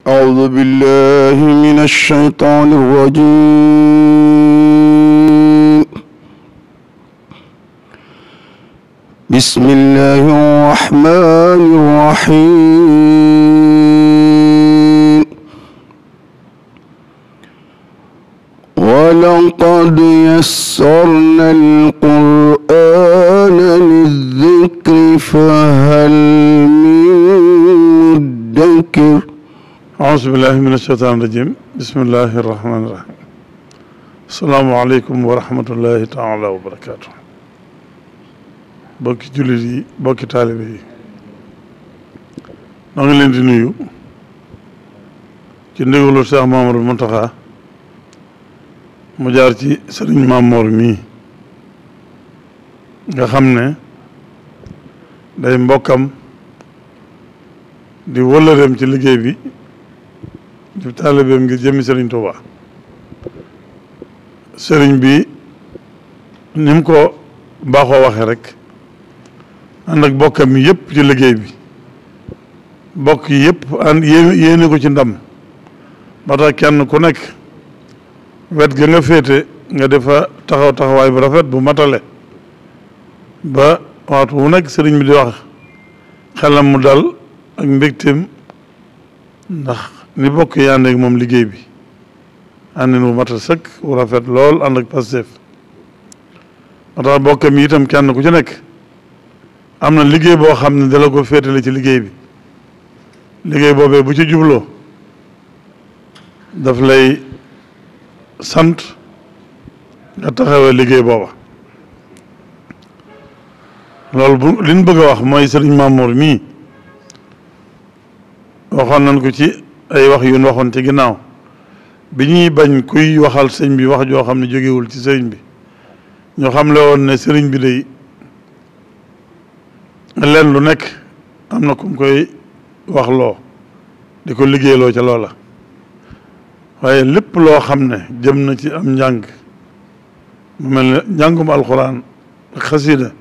أعوذ بالله من الشيطان الرجيم بسم الله الرحمن الرحيم ولقد يسرنا القرآن للذكر فهل من مدكر أعوذ بالله من الشيطان الرجيم بسم الله الرحمن الرحيم السلام عليكم ورحمة الله تعالى وبركاته bokki jullit yi bokki taalibe yi maa ngi leen di nuyu ci ndigalu Cheikh Mamadou Mountakha mu jaar ci sëriñ Mamor mii nga xam ne day mbokkam di wëllëreem ci liggéey bi di taalibeem ngir jëmmi sëriñ Touba sëriñ bi ni mu ko baaxoo waxee rek ànd ak bokkam yi yëpp ci liggéey bi bokk yi yëpp ànd yéene ko ci ndam ba tax kenn ku nekk wet ga nga féete nga defa taxawaay bu rafet bu matale ba waxtu wu nekk sëriñ bi di wax xelam mu dal ak mbégteem ndax ni bokk yi ànd ak moom liggéey bi àndin bu matal sëkk bu rafet lool ànd ak Pastef ba tax bokkam yi itam kenn ku ci nekk am na liggéey boo xam ne dala ko féetale ci liggéey bi liggéey boobee bu ci jubloo daf lay sant nga taxawee liggéey booba loolu bu li ñu bëgg a wax mooy sëriñ Mamour mii waxoon nañ ko ci ay wax yu ñu waxoon ci ginnaaw bi ñuy bañ kuy waxal sëñ bi wax joo xam ne jógewul ci sëriñ bi ñu xamle woon ne sëriñ bi day leen lu nekk am na ku mu koy wax loo di ko liggéeyloo ca loola waaye lépp loo xam ne jëm na ci am njàng mu mel ne njàngum alxuraan ak xasida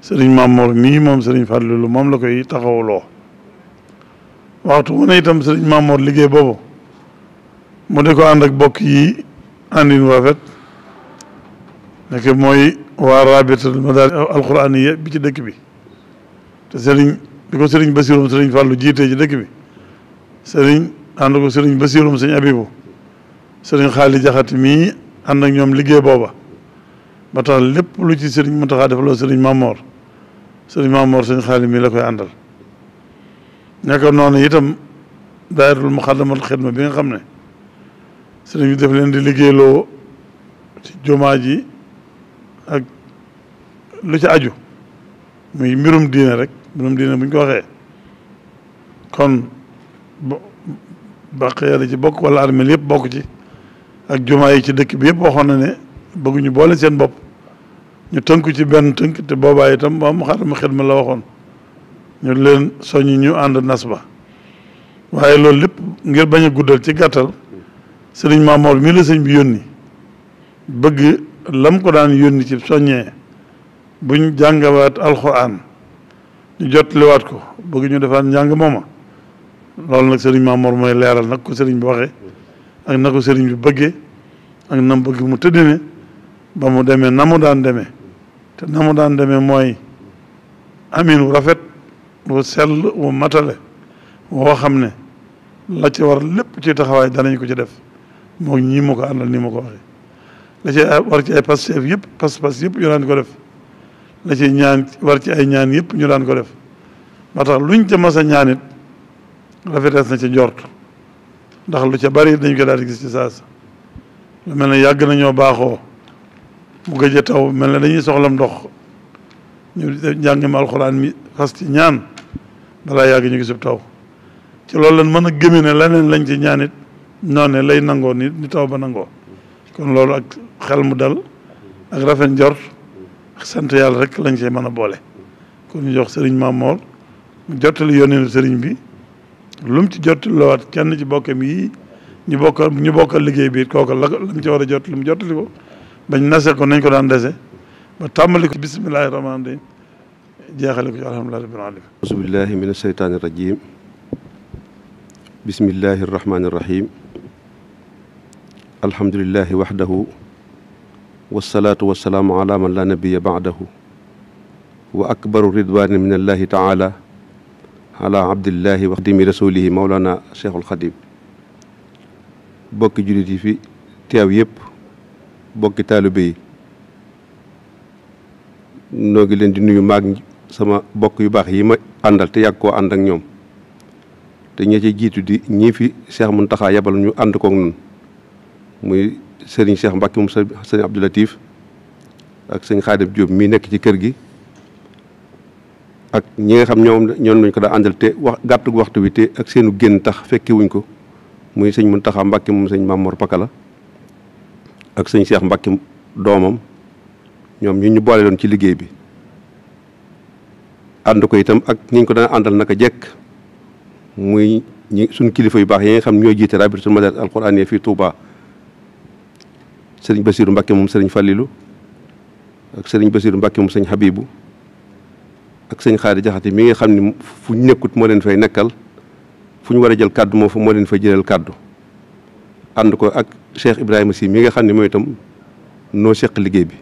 sëriñ Mamour mii moom sëriñ Fàllilu moom la koy taxawuloo waxtu mu ne itam sëriñ Mamour liggéey boobu mu di ko ànd ak bokk yi àndin wu rafet nekk mooy waa rabitatul madaris alxuraaniya bi ci dëkk bi te sëriñ bi ko sëriñ Basirum sëriñ Fàllu jiitee ci dëkk bi sëriñ ànd ko sëriñ Basirum sëñ Abibu sëriñ Xaali Jaxate mii ànd ak ñoom liggéey booba ba tax lépp lu ci sëriñ Muntaxa defaloo sëriñ Mamour sëñ Xaali mii la koy àndal nekk noonu itam daayiratul Muxaddamatul Xidma bi nga xam ne sëriñ bi def leen di liggéeyloo ci jumaa ji ak lu ci aju muy mbirum diine rek mbirum diine bu ñu ko waxee kon baqeya la ci bokk wala armel yëpp bokk ci ak jumaa yi ci dëkk bi yëpp waxoon na ne bëgguñu boole seen bopp ñu tënku ci benn tënk te boobaa itam waa Muxaddamatul Xidma la waxoon ñu leen soññ ñu ànd nas ba waaye loolu lépp ngir bañ a guddal ci gàttal sëriñ Mamour mii la sëñ bi yónni bëgg lam ko daan yónni ci soññee buñ jàngawaat alxuraan ñu jotliwaat ko bëgg ñu defaat njàng mooma loolu nag sëriñ Mamour mooy leeral nag ko sëriñ bi waxee ak na ko sëriñ bi bëggee ak nam bëgg mu tëddine ba mu demee na mu daan demee te na mu daan demee mooy amin wu rafet wu sell wu matale woo xam ne la ci war lépp ci taxawaay danañ ko ci def moo ñii ma ko àndal ni ma ko waxee la ci war ci ay Pastef yëpp pas-pas yëpp ñu daan ko def la ci ñaan war ci ay ñaan yëpp ñu daan ko def ba tax luñ ca mas a ñaan it rafetees na ci njort ndax lu ca bari dañ ko daal di gis ci saasa lu mel ne yàgg nañoo baaxoo mu gëj a taw mel ne dañuy soxlam ndox ñu njàngim alxuraan mi fas ci ñaan balaa yàgg ñu gisub taw ci loolu lan mën a gëme ne leneen lañ ci ñaanit noonu lay nangoo ni taw ba nangoo kon loolu ak xel mu dal ak rafet njort ak sant yàlla rek lañ cee mën a boole kon ñu jox sëriñ Mamour mu jottali yónneenu sëriñ bi lu mu ci jottali loowaat kenn ci bokkam yi ñu bokkal liggéey bi kooku la mu ci war a jottali mu jottali ko bañ nase ko nañ ko daan dese ba tàmbali ko bismillahi rahmaani rahim jeexale ko ci alhamdulillahi rabbil alamin auzu billahi mina sheytaani rajim bismillahi irrahmani irrahim alhamdulilahi waxdahu wasalaatu wasalaamu ala man la nabiya baadahu wa akbaru ridwaani min allahi taala ala abdillahi wa xadimi rasulihi maulana cheikhul xadim bokki jullit yi fi teew yëpp bokki taalibe yi noo ngi leen di nuyu maag sama bokk yu baax yi ma àndal te yàgg koo ànd ak ñoom te ñi ci jiitu di ñii fi Cheikh Mountakha yabal ñu ànd koog nun muy sëriñ Cheikh Mbacke moom sëriñ Abdou Latif ak sëñ Xaadim Diop mii nekk ci kër gi ak ñi nga xam ñoom lañ ko daa àndal te gàttu waxtu bi te ak seenu génn tax fekke wuñ ko muy sëñ Mountakha Mbacke moom sëñ Mamor Pakala ak sëñ Cheikh Mbacke doomam ñoom ñu boole doon ci liggéey bi ànd ko itam ak ñi ñu ko daan àndal naka jekk muy suñ kilifa yu baax yi nga xam ñoo jiite rabitatul madaris alquraan fii Touba sëriñ Basiru Mbacke moom sëriñ Fallilu ak sëriñ Basiru Mbacke moom sëñ Habibu ak sëñ Xaadi Jaxate mi nga xam ne fu ñu nekkut moo leen fay nekkal fu ñu war a jël kàddu moo leen fay jëlal kàddu ànd ko ak Cheikh Ibrahima Sy mi nga xam ne mooy itam noo seq liggéey bi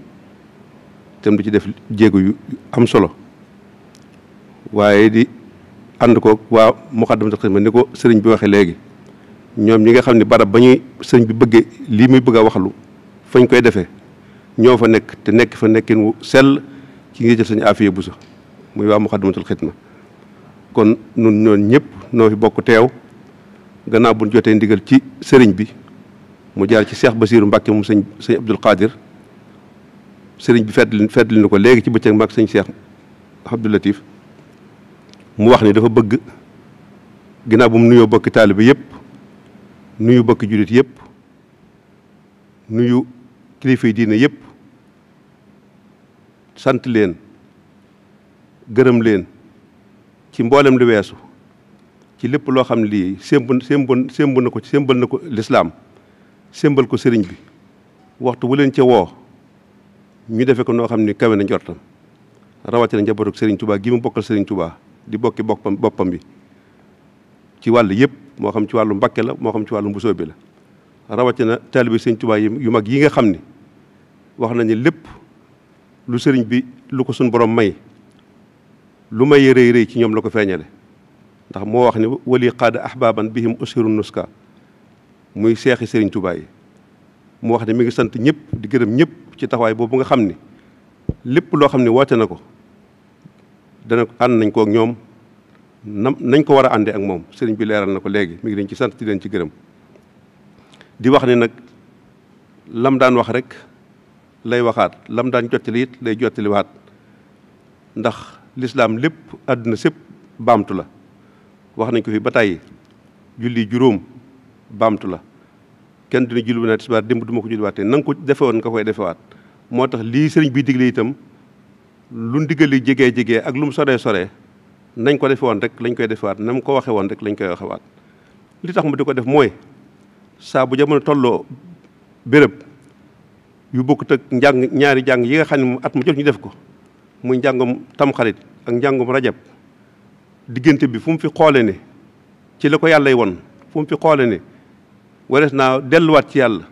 itam du ci def jéego yu am solo waaye di ànd ko waa Moukhaddamatoul Khidma ni ko sëriñ bi waxee léegi ñoom ñi nga xam ne barab ba ñuy sëriñ bi bëggee lii muy bëgg a waxlu fañ koy defee ñoo fa nekk te nekk fa nekkin wu sell ci ngi jël sañu afiya bu sax muy waa Moukhaddamatoul Khidma kon nun ñoon ñëpp noo fi bokk teew gannaaw buñ jotee ndigal ci sëriñ bi mu jaar ci Cheikh Basiru Mbacke moom sëñ Abdul Qadir sëriñ bi feddli na ko léegi ci bëccëg mag sëñ Cheikh Abdou Latif mu wax ni dafa bëgg ginnaaw bu mu nuyoo bokki taalibe yëpp nuyu bokki jullit yëpp nuyu kilifa yi diine yëpp sant leen gërëm leen ci mboolem lu weesu ci lépp loo xam ne lii sémbal na ko lislaam sémbal ko sëriñ bi waxtu bu leen ca woo ñu defe ko noo xam ni kawe na njortam rawatina njabootu sëriñ Touba gi mu bokkal sëriñ Touba di bokki boppam bi ci wàll yëpp moo xam ci wàllu Mbàkke la moo xam ci wàllu Mbusoo bi la rawatina taalibe sëriñ Touba yu mag yi nga xam ni wax nañu lépp lu sëriñ bi lu ko suñ borom may lu may rëy rëy ci ñoom la ko feeñale ndax moo wax ni wali qaada ahbaban bihim usiru nuska muy seexi sëriñ Touba yi mu wax ne mi ngi sant ñëpp di gërëm ñëpp ci taxawaay boobu nga xam ni lépp loo xam ne woote na ko dana ànd nañ ko ak ñoom nañ ko war a àndee ak moom sëriñ bi leeral na ko léegi mi ngi leen ci sant di leen ci gërëm di wax ne nag lam daan wax rek lay waxaat lam daan jottali it lay jottaliwaat ndax lislaam lépp àdduna sépp baamtu la wax nañ ko fi ba tàyyi julli juróom baamtu la kenn dina julli bu ne tisbaar démb du ma ko julliwaatee na nga ko defe woon nga koy defewaat moo tax lii sëriñ bi digle itam lu ndigal li jegee ak lu mu soree nañ ko defe woon rek lañ koy defewaat na mu ko waxe woon rek lañ koy waxewaat li tax mu di ko def mooy saa bu jamono tolloo béréb yu bokkut ak ñaari jàng yi nga xam ne moom at mu jot ñu def ko muy njàngum tamxarit ak njàngum rajab diggante bi fu mu fi xoole ne ci la ko yàllay won fu mu fi xoole ne warees naa delluwaat ci yàlla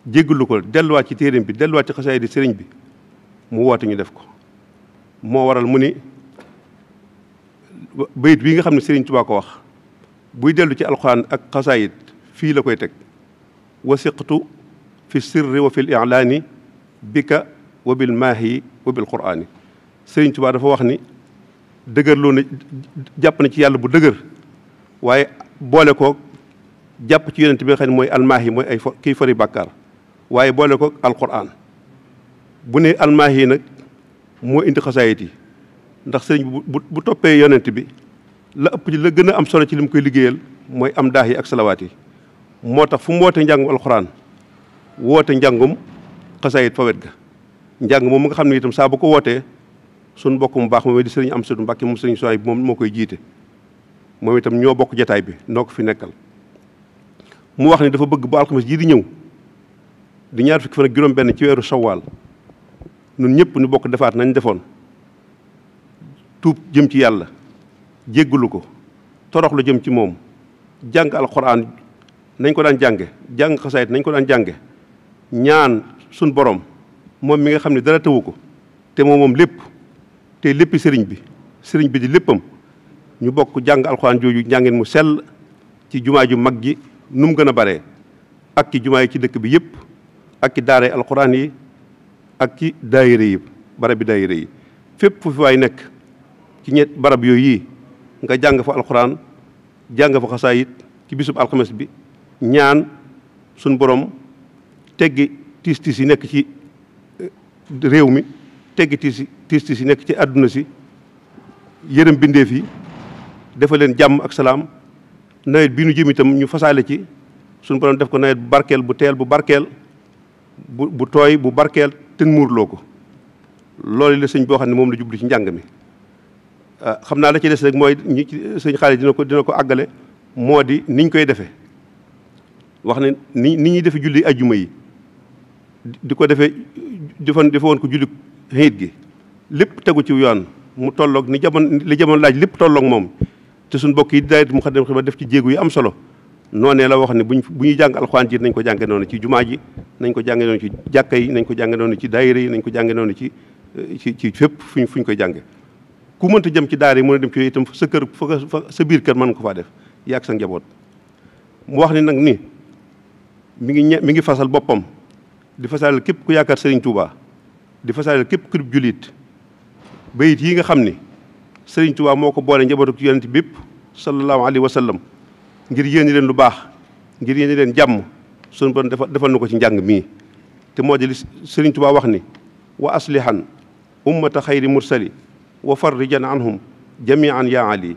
jéggalu ko delluwaat ci téeréem bi delluwaat ci xasaay di sëriñ bi mu woote ñu def ko moo waral mu ni bayit bii nga xam ne sëriñ Tuubaa ko wax buy dellu ci alxuraan ak xasaayit fii la koy teg wasiqtu fi sirri wa fil i'laani bika wa bil maahi wa bil quraani sëriñ Tuubaa dafa wax ni dëgër loo na jàpp na ci yàlla bu dëgër waaye boole ko jàpp ci yonent bi nga xam ne mooy almaahi mooy ay kii fari bàkkaar waaye boole ko alquran bu ne almaahi nag moo indi xasaayit yi ndax sëriñ bu toppee yonent bi la ëpp ci la gën a am solo ci li mu koy liggéeyal mooy am daax yi ak salawaat yi moo tax fu mu woote njàngum alquran woote njàngum xasaayit fa wet ga njàng moom mu nga xam ne itam saa bu ko wootee suñ bokk mu baax moom di sëriñ Amsatu Mbàkke moom sëriñ Suwayb moom moo koy jiite moom itam ñoo bokk jataay bi noo ko fi nekkal mu wax ni dafa bëgg bu alxames jii di ñëw di ñaar fukki fan ak juróom benn ci weeru sawaal ñun ñëpp ñu bokk defaat nañ defoon tuub jëm ci yàlla jéggalu ko toroxlu jëm ci moom jàng alxuraan nañ ko daan jànge jàng xasaayit nañ ko daan jànge ñaan suñ borom moom mi nga xam ne dara tëwu ko te moom lépp te léppi sëriñ bi di léppam ñu bokk jàng alxuraan jooju njàngeen mu sell ci jumaa ju mag ji nu mu gën a baree ak ci jumaa yi ci dëkk bi yëpp ak ci daara alxuraan yi ak ci daayira yi barab bi daayira yi fépp fu fi waay nekk ci ñett barab yooyu yi nga jàng fa alxuraan jàng fa xasaayit ci bisub alxames bi ñaan suñ borom teggi tiis yi nekk ci réew mi teggi tiis yi nekk ci àdduna si yërëm bindeef yi dafa leen jàmm ak salaam nawet bi nu jëm itam ñu fasaale ci suñu borom def ko nawet bu barkeel bu teel bu barkeel bu tooy bu barkeel te muurloo ko loolu la sëñ boo xam ne moom la jublu ci njàng mi xam naa la ci des rek mooy ñi ci sëñ Xaalis dina ko àggale moo di niñ koy defee wax ne ni ñuy defe julli ajjuma yi di ko defee defe woon ko julli xiit gi lépp tegu ci yoon mu tolloog li jamono laaj lépp tolloog moom te suñ mbokk yi daayira Muxaddamatul Xidma def ci jéegu yi am solo noonee la wax ne bu ñuy jàng alxuraan ji nañ ko jànge noonu ci jumaa ji nañ ko jànge noonu ci jàkka yi nañ ko jànge noonu ci daayira yi nañ ko jànge noonu ci fépp fuñ koy jànge ku mënta jëm ci daara yi mën a dem ci itam sa kër fa sa biir kër mën nga ko faa def yàgg sa njaboot mu wax ni nag ni mi ngi fasal boppam di fasalal képp ku yaakaar Serigne Touba di fasalal képp ku jullit bayit yi nga xam ni Serigne Touba moo ko boole njabootu ci yonent bépp sallallahu alayhi wa sallam ngir yéene leen lu baax ngir yéene leen jàmm sunu borom defal na ko ci njàng mii te moo di li Serigne Touba wax ni wa aslihan ummata xayri mursali wa farrijan anhum jamian ya ali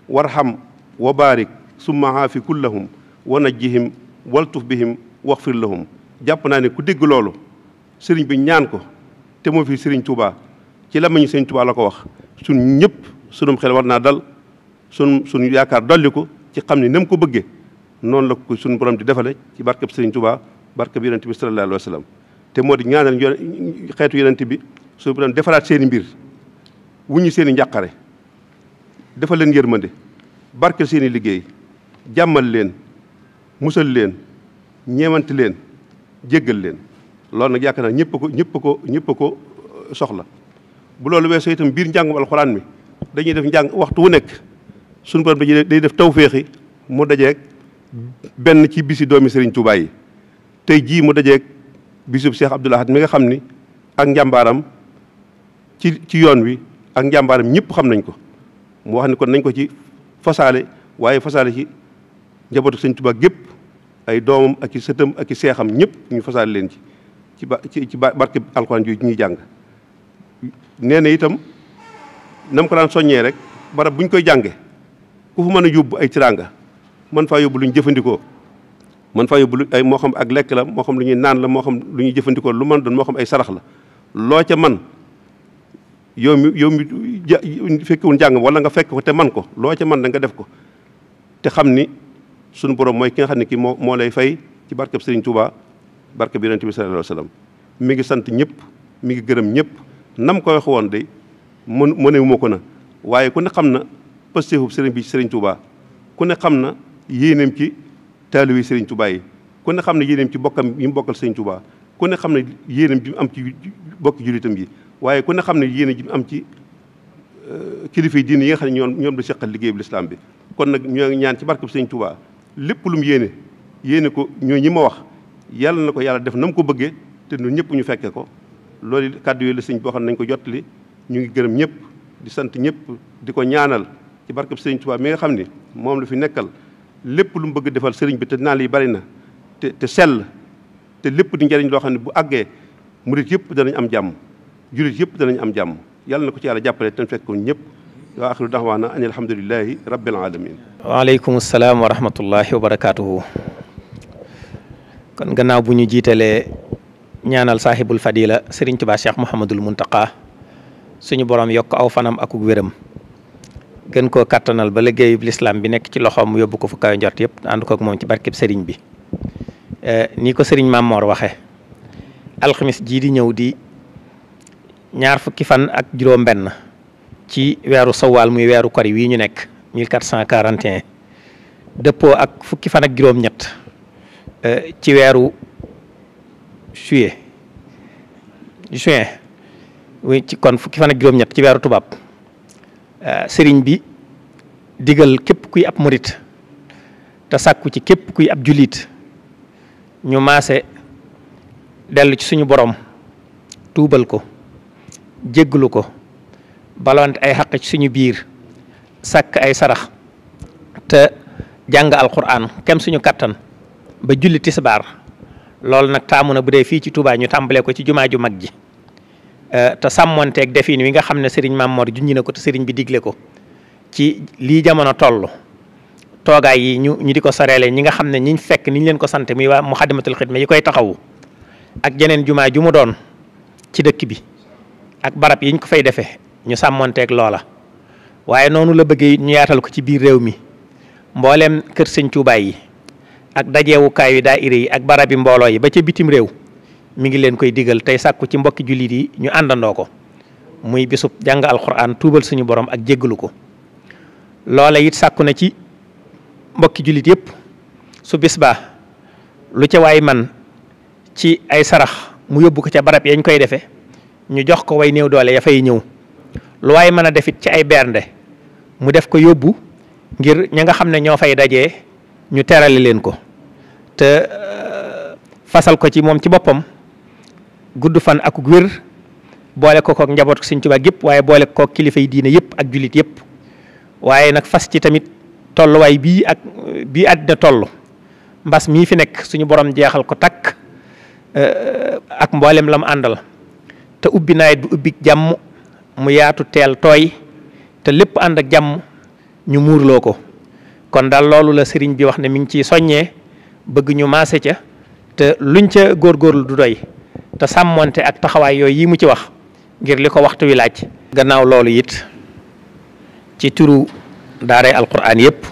warham wa barik summa haafi kullahum wa najjihim waltuf bihim waxfir lahum jàpp naa ne ku dégg loolu sëriñ bi ñaan ko te moo fi Serigne Touba ci lamañu Serigne Touba la ko wax sun ñëpp sunum xel war naa dal sun yaakaar dolli ko ci xam ne nam ko bëggee noonu la ko suñu borom di defale ci barkeb Serigne Touba barkeb yonent bi sallallahu alayhi wa sallam te moo di ñaanal xeetu yonent bi suñu borom defaraat seen i mbir wuñu seen i njàqare defal leen yërmande barkeel seen i liggéey jàmmal leen musal leen ñeewante leen jéggal leen loolu nag yaakaar naa ñëpp ko soxla bu loolu weesoo itam biir njàngum alxuraan mi dañuy def njàng waxtu wu nekk suñu borom day def tawféexi mu dajeeg benn ci bisi doomi Serigne Touba yi tey jii mu dajeeg bisub Cheikh Abdoul Ahad mi nga xam ni ak njàmbaaram ci yoon wi ak njàmbaaram ñëpp xam nañ ko mu wax ni kon nañ ko ci fasaale waaye fasaale ci njabootu Serigne Touba gépp ay doomam ak i sëtam ak i seexam ñëpp ñu fasaale leen ci barke alxuraan ji ñuy jàng nee na itam nam ko daan soññee rek barab buñ koy jànge ku fu mën a yóbbu ay tiraanga man faa yóbbu lu ñu jëfandikoo man faa yóbbu ay moo xam ak lekk la moo xam lu ñuy naan la moo xam lu ñuy jëfandikoo lu mën doon moo xam ay sarax la loo ca man yow mi fekkewul njàng wala nga fekk ko te man ko loo ca man da nga def ko te xam ni sunu borom mooy ki nga xam ne kii moo lay fay ci barkeb Serigne Touba barkeb yonent bi sallallahu alayhi wa sallam mi ngi sant ñëpp mi ngi gërëm ñëpp nam ko wax woon de mënewu ko na waaye ku ne xam na pëstéefub Serigne bi Serigne Touba ku ne xam na yéeneem ci taalibe Serigne Touba yi ku ne xam ne yéeneem ci bokkam yi mu bokkal Serigne Touba ku ne xam ne yéeneem ji mu am ci bokki jullitam yi waaye ku ne xam ne yéene ji mu am ci kilifa yi diine yi nga xam ne ñoom la seqal liggéey bu lislaam bi kon nag ñoo ngi ñaan ci barkeb Serigne Touba lépp lu mu yéene ko ñoo ñi ma wax yàlla na ko yàlla def na mu ko bëggee te ñun ñëpp ñu fekke ko loolu kàddu yooyu la sëñ boo xam ne nañ ko jottali ñu ngi gërëm ñëpp di sant ñëpp di ko ñaanal ci barkeb Serigne Touba mi nga xam ni moom la fi nekkal lépp lu mu bëgg defal sëriñ bi te naan yi bari na te sell te lépp di njëriñ loo xam ne bu àggee murit yëpp danañ am jàmm julit yëpp danañ am jàmm yàlla na ko ci yàlla jàppale te fekk ko ñëpp wa axiru daxwaana an alhamdulilahi rabbil alamin waaleykum salaam wa rahmatullahi wa barakaatuhu. kon gannaaw bu ñu jiitalee ñaanal saaxibul fadila Serigne Touba Cheikh Mouhamadul Muntaqa suñu borom yokk aw fanam akuk wéram gën koo kattanal ba liggéeyub lislaam bi nekk ci loxoom mu yóbbu ko fu kaw njort yëpp ànd kook moom ci barkeb Serigne bi nii ko Serigne Mamor waxe alxamis jii di ñëw di ñaar fukki fan ak juróom-benn ci weeru sawaal muy weeru kori wii ñu nekk 1441 dëppoo ak fukki fan ak juróom-ñett ci weeru juin ci kon fukki fan ak juróom-ñett ci weeru tubaab sëriñ bi digal képp kuy ab murit te sàkku ci képp kuy ab jullit ñu maase dellu ci suñu borom tuubal ko jégglu ko balawante ay xaq ci suñu biir sàkk ay sarax te jàng alquran kem suñu kattan ba julli tisbaar loolu nag taamu na bu dee fii ci Touba ñu tàmbalee ko ci jumaa ju mag ji te sàmmonteeg defin wi nga xam ne sëriñ Mamor junñi na ko te sëriñ bi digle ko ci lii jamono toll toogaay yi ñu di ko soreele ñi nga xam ne ñiñ fekk niñ leen ko sant muy waa Muxaddamatul Xidma yi koy taxawu ak jeneen jumaa ju mu doon ci dëkk bi ak barab yiñ ko fay defee ñu sàmmonteeg loola waaye noonu la bëggee ñu yaatal ko ci biir réew mi mbooleem kër sëñ Tuubaa yi ak dajeewukaay yi daayira yi ak barabi mbooloo yi ba ca bitim réew mi ngi leen koy digal tey sàkku ci mbokki jullit yi ñu àndandoo ko muy bisub jàng alquran tuubal suñu borom ak jéggalu ko loola it sàkku na ci mbokki jullit yëpp su bis baa lu ca waay man ci ay sarax mu yóbbu ko ca barab yañ koy defee ñu jox ko way néew doole ya fay ñëw lu waay mën a defit ci ay bernde mu def ko yóbbu ngir ña nga xam ne ñoo fay dajee ñu terale leen ko te fasal ko ci moom ci boppam gudd fan ak wér boole ko kook njaboot Sëriñ Tuubaa gépp waaye boole ko kook kilifa yi diine yëpp ak jullit yëpp waaye nag fas ci tamit tolluwaay bii àddina toll mbas mii fi nekk suñu borom jeexal ko takk ak mboolem la mu àndal te ubbi nawet bi ubbi jàmm mu yaatu teel tooy te lépp ànd ak jàmm ñu muurloo ko kon daal loolu la sëriñ bi wax ne mi ngi ciy soññee bëgg ñu maase ca te luñ ca góorgóorlu du doy te sàmmonte ak taxawaay yooyu yi mu ci wax ngir li ko waxtu wi laaj. gannaaw loolu it ci turu daaray alquran yëpp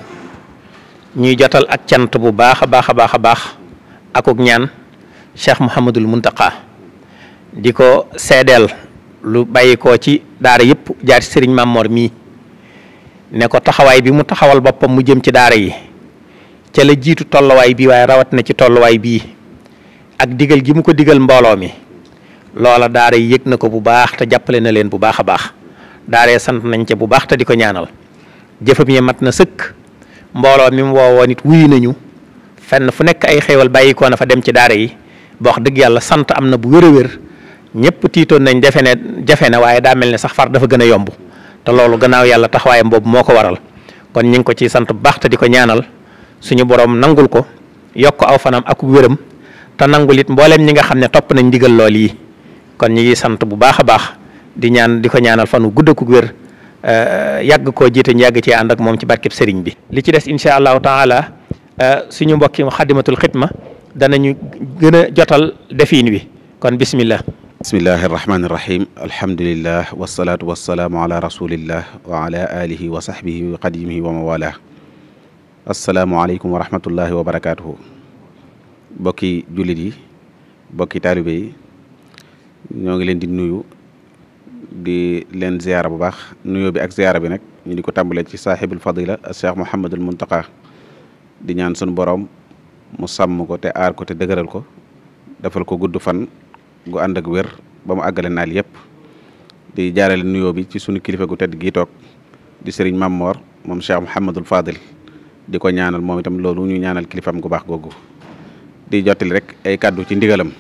ñuy jotal ak cant bu baax a baax a baax a baax akuk ñaan Cheikh Mouhamadul Muntaqa di ko seedeel lu bàyyi ko ci daara yëpp jaar ci sëriñ Mamor mii ne ko taxawaay bi mu taxawal boppam mu jëm ci daara yi ca la jiitu tolluwaay bii waaye rawat na ci tolluwaay bii ak digal gi mu ko digal mbooloo mi loola daara yi yëg na ko bu baax te jàppale na leen bu baax a baax daaree sant nañ ca bu baax te di ko ñaanal jëfam yi mat na sëkk mbooloo mi mu woowoon it wuyu nañu fenn fu nekk ay xéewal bàyyikoo na fa dem ci daara yi ba wax dëgg yàlla sant am na bu wér a wér ñëpp tiitoon nañ jafe na waaye daa mel ne sax far dafa gën a yomb te loolu gannaaw yàlla taxawaayam boobu moo ko waral kon ñu ngi ko ci sant bu baax te di ko ñaanal suñu borom nangul ko yokk aw fanam ak wéram te nangul it mbooleem ñi nga xam ne topp nañ ndigal lool yi kon ñu ngi sant bu baax a baax di ko ñaanal fanu gudd ak wér yàgg koo jiite ñu yàgg ci ànd ak moom ci barkeb sëriñ bi. li ci des incha allahu taala suñu mbokki Muxaddamatul Xidma danañu gën a jotal defiin wi kon bismillah. bismillahi irrahmani irrahim alhamdulillah wasalaatu wasalaamu ala rasulillah wa ala alihi wa sahbihi wa qadimihi wa mawala asalaamualeykum wa rahmatullahi wa barakatuhu bokki jullit yi bokki taalibe yi ñoo ngi leen di nuyu di leen ziyaara bu baax nuyoo bi ak ziyaara bi nag ñu di ko tàmbalee ci saaxibul fadila cheikh Mouhamadul Muntaqa di ñaan sunu borom mu sàmm ko te aar ko te dëgëral ko defal ko gudd fan gu ànd ak wér ba mu àggale naal yëpp di jaarale nuyoo bi ci sunu kilifa gu tedd gii toog di sëriñ Mamor moom Cheikh Mouhamadul Fadil di ko ñaanal moom itam loolu ñu ñaanal kilifam gu baax googu di jottali rek ay kàddu ci ndigalam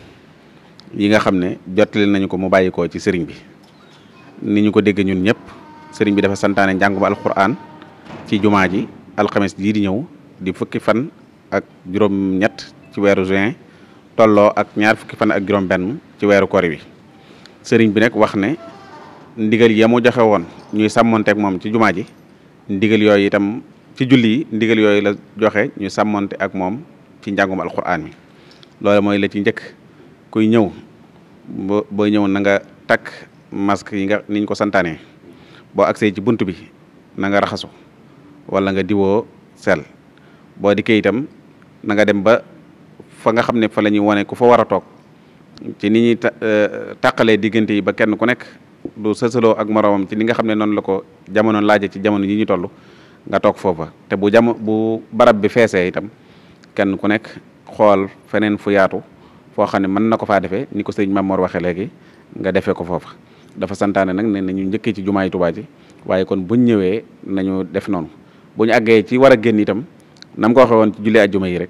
yi nga xam ne jottali nañu ko mu bàyyi ko ci sëriñ bi ni ñu ko dégg ñun ñëpp sëriñ bi dafa santaane njàngum alquran ci jumaa ji alxames jii di ñëw di fukki fan ak juróom-ñett ci weeru juin tolloo ak ñaar fukki fan ak juróom-benn ci weeru kori wi sëriñ bi nag wax ne ndigal ya mu joxe woon ñuy sàmmonte ak moom ci jumaa ji ndigal yooyu itam ci julli yi ndigal yooyu la joxe ñuy sàmmonte ak moom ci njàngum alquran mi loolu mooy la ci njëkk kuy ñëw booy ñëw na nga takk masque yi nga niñ ko santaane boo agsee ci bunt bi na nga raxasu wala nga diwoo sel boo dikkee itam na nga dem ba fa nga xam ne fa la ñuy wone ku fa war a toog ci ni ñuy tàqalee diggante yi ba kenn ku nekk du sësaloo ak moroomam ci li nga xam ne noonu la ko jamono laaje ci jamono yi ñu toll nga toog foofa te bu barab bi feesee itam kenn ku nekk xool feneen fu yaatu foo xam ne mën na ko faa defee ni ko sëriñ Mamor waxee léegi nga defee ko foofa. dafa santaane nag ne nañu njëkkee ci jumaay Tuubaa ji waaye kon buñ ñëwee nañu def noonu bu ñu àggee ci war a génn itam nam ko waxee woon ci julli ajjuma yi rek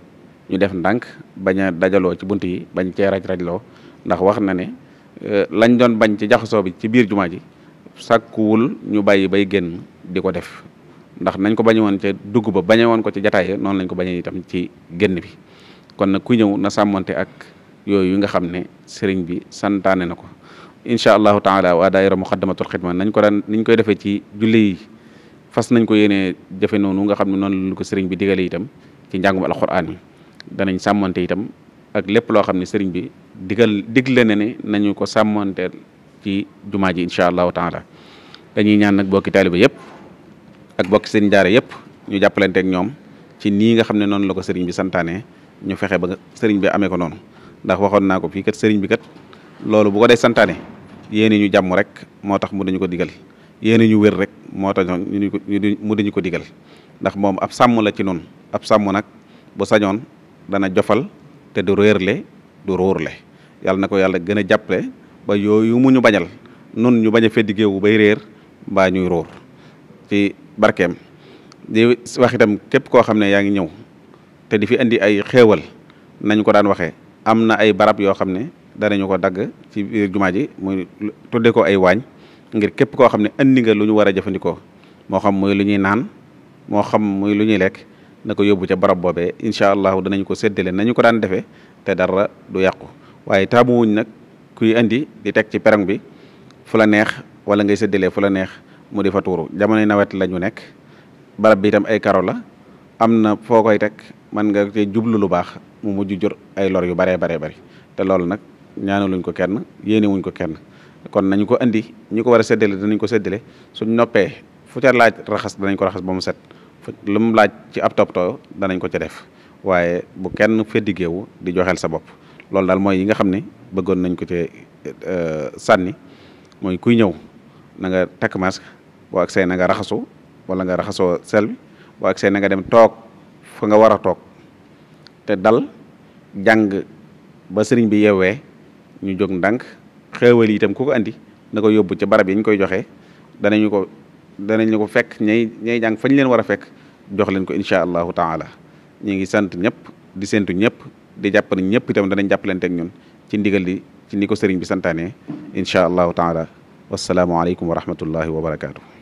ñu def ndànk bañ a dajaloo ci bunt yi bañ cee raj-rajloo ndax wax na ne lañ doon bañ ci jaxasoo bi ci biir jumaa ji sàkkuwul ñu bàyyi bay génn di ko def ndax nañ ko bañe woon ca dugg ba bañe woon ko ci jataay noonu lañ ko bañee itam ci génn bi kon nag ku ñëw na sàmmonte ak yooyu nga xam ne sëriñ bi santaane na ko incha allahu taala waa daayira muqaddamatul xidma nañ koy defee ci julli yi fas nañ ko yéenee jëfe noonu nga xam ne noonu la ko sëriñ bi digale itam ci njàngum alquran mi danañ sàmmante itam ak lépp loo xam ne sëriñ bi digle ne ne nañu ko sàmmante ci jumaa ji incha allahu taala dañuy ñaan nag bokki taaliba yëpp ak bokki sëriñ daara yëpp ñu jàppalante ak ñoom ci nii nga xam ne noonu la ko sëriñ bi santaane ñu fexe ba sëriñ bi amee ko noonu ndax waxoon naa ko fii kat sëriñ bi kat loolu bu ko dee santaane yéene ñu jàmm rek moo tax mu dañu ko digal yéene ñu wér rek moo tax mu dañu ko digal ndax moom ab sàmm la ci noonu ab sàmm nag bu sañoon dana jofal te du réerle du róorle yàlla na ko yàlla gën a jàppale ba yooyu mu ñu bañal nun ñu bañ a feddi géewu bay réer mbaa ñuy róor ci barkeem di wax itam képp koo xam ne yaa ngi ñëw te di fi indi ay xéewal nañ ko daan waxee am na ay barab yoo xam ne danañu ko dagg ci biir jumaa ji muy tudde ko ay waañ ngir képp koo xam ne andi nga lu ñu war a jëfandikoo moo xam muy lu ñuy naan moo xam muy lu ñuy lekk na ko yóbbu ca barab boobee incha allahu danañ ko séddale nañu ko daan defee te dara du yàqu waaye taamuwuñ nag kuy indi di teg ci perong bi fu la neex wala ngay séddalee fu la neex mu di fa tuuru jamonoy nawet la ñu nekk barab bi itam ay karo la am na foo koy teg man nga te jublu lu baax mu mujj jur ay lor yu baree bari te loolu nag ñaanaluñ ko kenn yéenewuñ ko kenn kon nañu ko andi ñi ko war a séddale danañ ko séddale suñ noppee fu ca laaj raxas danañ ko raxas ba mu set lu mu laaj ci ab toppatoo danañ ko ca def waaye bu kenn feddigeewu di joxeel sa bopp loolu daal mooy yi nga xam ne bëggoon nañ ko ci sànni mooy kuy ñëw na nga takk masque boo agsee na nga raxasu wala nga raxasoo sel bi boo agsee na nga dem toog fa nga war a toog te dal jàng ba sëriñ bi yeewee ñu jóg ndànk xéewal yi itam ku ko andi na ko yóbbu ca barab yi ñu koy joxe danañu ko fekk ñay jàng fañ leen war a fekk jox leen ko incha allahu taala ñu ngi sant ñëpp di séntu ñëpp di jàpp ne ñëpp itam danañ jàppalante ak ñun ci ndigal li ci ni ko sëriñ bi santaane incha allahu taala wasalaamualeykum wa rahmatullahi wa barakaatu.